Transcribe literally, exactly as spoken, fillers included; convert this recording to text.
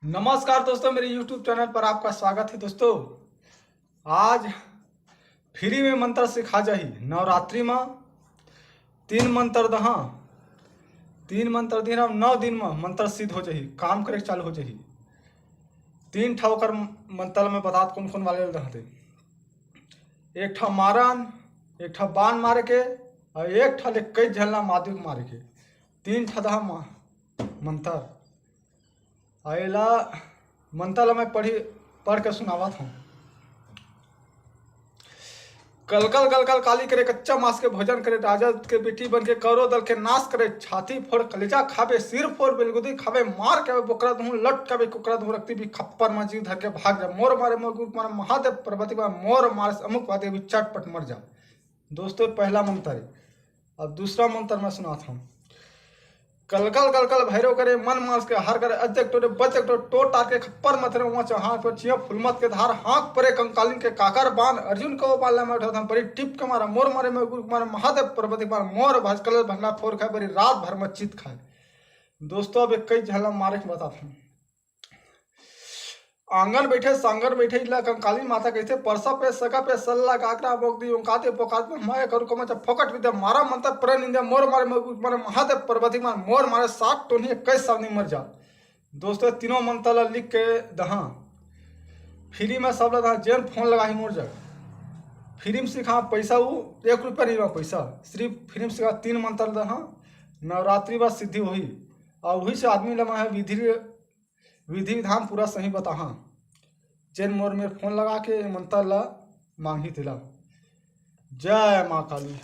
नमस्कार दोस्तों, मेरे YouTube चैनल पर आपका स्वागत है। दोस्तों, आज फ्री में मंत्र सिखा जाही। नवरात्रि में तीन मंत्र दहा, तीन मंत्र दिन, अब नौ दिन में मंत्र सिद्ध हो जाही, काम करे चालू हो जाही। तीन ठा ओकर मंत्र में बतात कौन कौन वाले रहते। एक ठा मारन, एक ठा बाण मारे के, और एक ठा ले कई झन ला माधुक मारे के। तीन ठा दहा मंत्र। अउ एला मंत्र ला मैं पढ़ी, पढ़ के सुनावत हूँ। कलकल कलकल काली करे, कच्चा मांस के भोजन करे, राजा के बेटी बन के कौरव दल के नाश करे, छाती फोड़ कलेजा खावे, सिर फोड़ बेलगुदी खावे, मार के बोकरा दूं, लट के कुकरा दूं, रक्ति भी खप्पर में जीव धर के भाग जा, मोर मारे मोर गुरु मारे महादेव पार्वती मारे, मोर मारे अमुक वादी भी चटपट मर जा। दोस्तों, पहला मंत्र है। अब दूसरा मंत्र मैं सुनाता हूँ। कलकल कलकल भैरव करे, मन मांस के हार करे, अज्जक टोरे बचक टोरे, टोट टार के खप्पर मथरे, वहाँ चढ़ान पर चिया फुलमत के धार, हाँक परे कंकालिन के काकर बान, अर्जुन को बाल में उठा था, बड़ी टिप के मारा, मोर मारे में गुरु मारे, महादेव पार्वती मारे, मोर भाज कलर भरना फोर खाए, बड़ी रात भर में चित खाए। दोस्तों, अब एक कई झला मारे के बताता हूँ। आंगन बैठे सांगन बैठे इला कंकाली माता कहिथे, परसा पे सगा पे सल्ला काकरा बोक दी ओंकाते पोकात में माया करू कमचा फोकट विद्या मारा मंता प्रण निंदा मोर मारे मर, मारे महादेव पार्वती मार मोर मारे सात टोनी इक्कीस सावनी मर जा। दोस्तों, तीनों मंत्र ला लिख के दहा, फ्री में सब ला दहा, जेन फोन लगाही मोर जग। फ्री में सिखा पैसा, उ एक रुपया नहीं बा पैसा, सिर्फ फ्री में सिखा तीन मंत्र दहा, नवरात्रि बा सिद्धि होही। और वही से आदमी ला मैं विधि विधि विधान पूरा सही बताहा, जेन मोर मेर फोन लगा के मंत्र ला मांगही तेला। जय माँ काली।